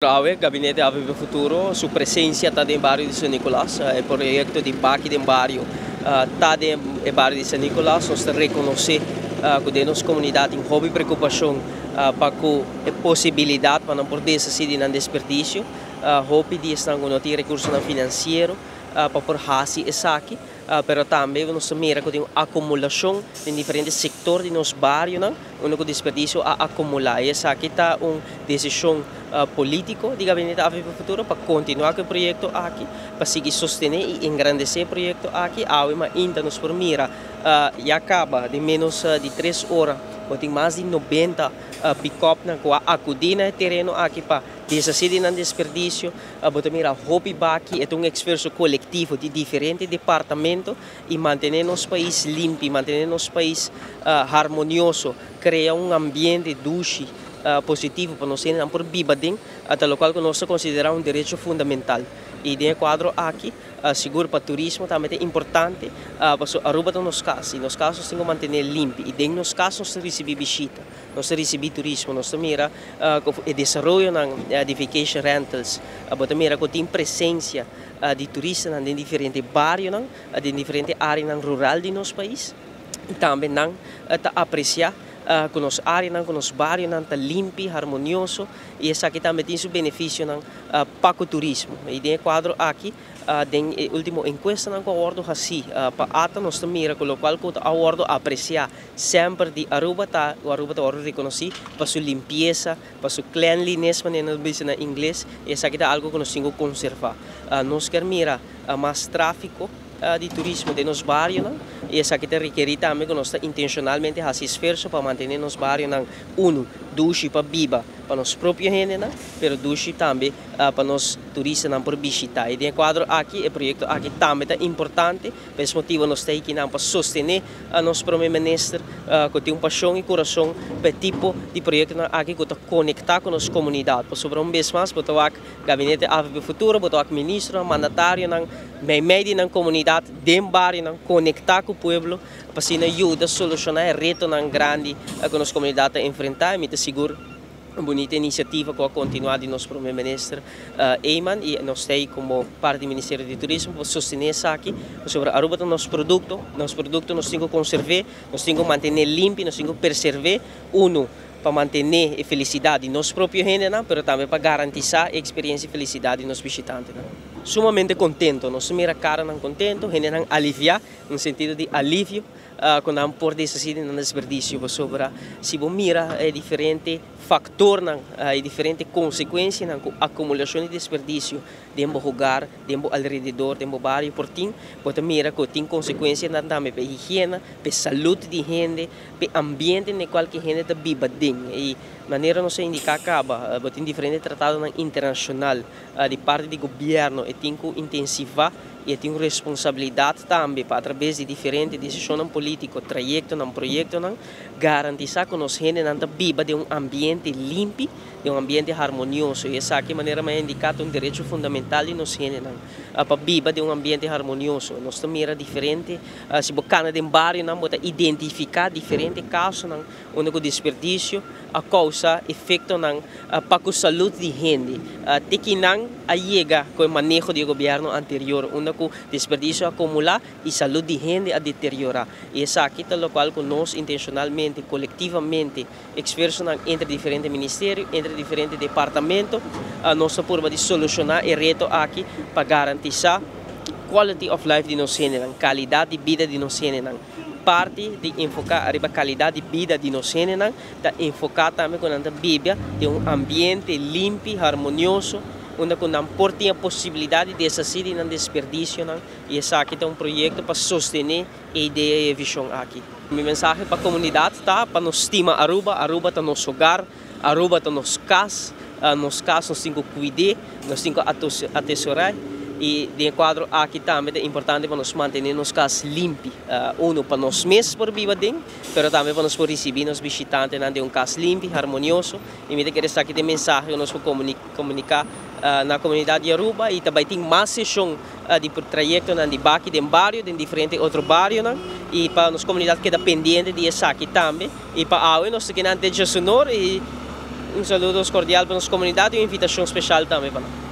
Awe, Gabinete AVB Futuro su presencia ta den bario di San Nicolas. E proyecto di Baki den Bario ta den e bario di San Nicolas. Nos ta reconoce cu den nos comunidad tin hopi preocupacion pa cu e posibilidad pa nan por deshaci di nan desperdicio. Hopi di esnan cu no tin recursonan financiero pa por haci esaki. Pero tambe nos ta mira cu tin un acumulacion den diferente sector di nos barionan unda cu desperdicio a acumula. Y esaki ta un decision politico di Gabinete AVP Futuro pa continua cu e proyecto aki, pa sigui sostene y engrandece e proyecto aki. Awe mainta nos por mira ya caba den menos di tres ora bo tin mas di 90 pick-upnan cu a acudi na e tereno aki pa deshaci di nan desperdicio. Bo ta mira hopi baki, e ta un esfuerso colectivo di diferente departamento y mantene nos pais limpi, mantene nos pais harmonioso, crea un ambiente dushi, positivo pa nos hendenan por biba den, ta locual cu nos ta considera un derecho fundamental. Y den e cuadro aki, sigur pa turismo tambe ta importante, pasobra Aruba ta nos cas y nos cas nos tin cu mantene limpi y den nos cas nos ta ricibi bishita. Nos ta ricibi turismo, nos ta mira cu e desaroyonan di vacation rentals, bo ta mira cu tin presencia di turistanan den diferente barionan, den diferente areanan rural di nos pais. Y tambe nan ta aprecia cu nos areanan, cu nos barionan ta limpi, harmonioso y esaki tambe tin su beneficionan pa cu turismo. Y den e cuadro aki, den e ultimo encuestanan cu a wordo haci pa ATA nos ta mira cu locual cu a wordo aprecia semper di Aruba ta cu Aruba ta wordo reconoci pa su limpieza, pa su cleanliness manera nos bisa na ingles, y esaki ta algo cu nos tin cu conserva. Nos kier mira mas trafico di turismo den nos barionan y esaki ta rekeri tambe cu nos ta intencionalmente haci esfuerzo pa mantene nos barionan uno dushi pa biba pa nos propio hendenan, pero dushi tambe pa nos turistanan por bishita. Y den e cuadro aki e proyecto aki tambe ta importante. Pa es motibo nos ta hikinan pa sostene nos Prome Minister cu tin un pasion y curason pa e tipo di proyectonan aki cu ta conecta cu nos comunidad. Pasobra un bes mas bo ta wak Gabinete AVB Futuro, bo ta wak ministronan, mandatarionan meimei di nan comunidad, den barionan, conecta cu pueblo pa asina yuda soluciona e retonan grandi cu nos comunidad ta enfrenta. Y mi ta sigur un bunita iniciativa cu a continua di nos Prome Minister Eman y nos ta ey como parti di Ministerio di Turismo pa sostene esaki pasobra Aruba ta nos producto, nos producto nos tin cu conserve, nos tin cu mantene limpi, nos tin cu perserve, uno pa mantene e felicidad di nos propio hendenan pero tambe pa garantisa e experiencia y felicidad di nos bishitantenan. Sumamente contento, nos ta mira caranan contento, hendenan alivia, un sentido di alivio cu nan por deshaci di nan desperdicio pasobra si bo mira e diferente factornan e diferente consecuencianan cu acumulacion di desperdicio den bo hogar, den bo alrededor, den bo bario por tin, bo ta mira cu tin consecuencianan tambe pa e higiena, pa e salud di hende, pa e ambiente den cual ki hende ta biba den. Y manera nos a indica caba, bo tin diferente tratadonan internacional di parti di gobierno e tin cu intensiva y e tin un responsabilidad tambe pa atrabes di diferente decisionnan politico, trayectonan, proyectonan, garantisa cu nos hendenan ta biba den un ambiente limpi, den un ambiente harmonioso. Y esaki, manera mi a indica, ta un derecho fundamental di nos hendenan pa biba den un ambiente harmonioso. Nos ta mira diferente, si bo cana den barionan bo ta identifica diferente casonan unda cu desperdicio a causa efectonan pa cu salud di hende. Te kinan a yega cu e maneho di e gobierno anterior unda cu desperdicio a acumula y salud di hende a deteriora. Y esaki ta locual cu nos intencionalmente, colectivamente, expersonan entre diferente ministerio, entre diferente departamento, nos ta purba di soluciona e reto aki pa garantisa quality of life di nos hendenan, calidad di bida di nos hendenan. Parti di enfoca ariba calidad di bida di nos hendenan ta enfoca tambe cu nan ta bibia den un ambiente limpi, harmonioso, unda cu nan por tin e posibilidad di deshaci di nan desperdicionan y esaki ta un proyecto pa sostene e idea y e vision aki. Mi mensahe pa comunidad ta pa nos stima Aruba, Aruba ta nos hogar, Aruba ta nos cas, nos cas nos tin cu cuide, nos tin cu atesora y den e cuadro aki tambe ta importante pa nos mantene nos cas limpi. Uno pa nos mes por biba den, pero tambe pa nos por ricibi nos bishitantenan den un cas limpi, harmonioso y mi ta kere esaki ta e mensahe cu nos por comunica na comunidad di Aruba y ta bay tin mas sesion di trayectonan di baki den bario, den diferente otro barionan y pa nos comunidad keda pendiente di esaki tambe y pa awe nos ta keda ante Djasunor y Un saludo cordial pa nos comunidad y un invitacion special tambe pa nan.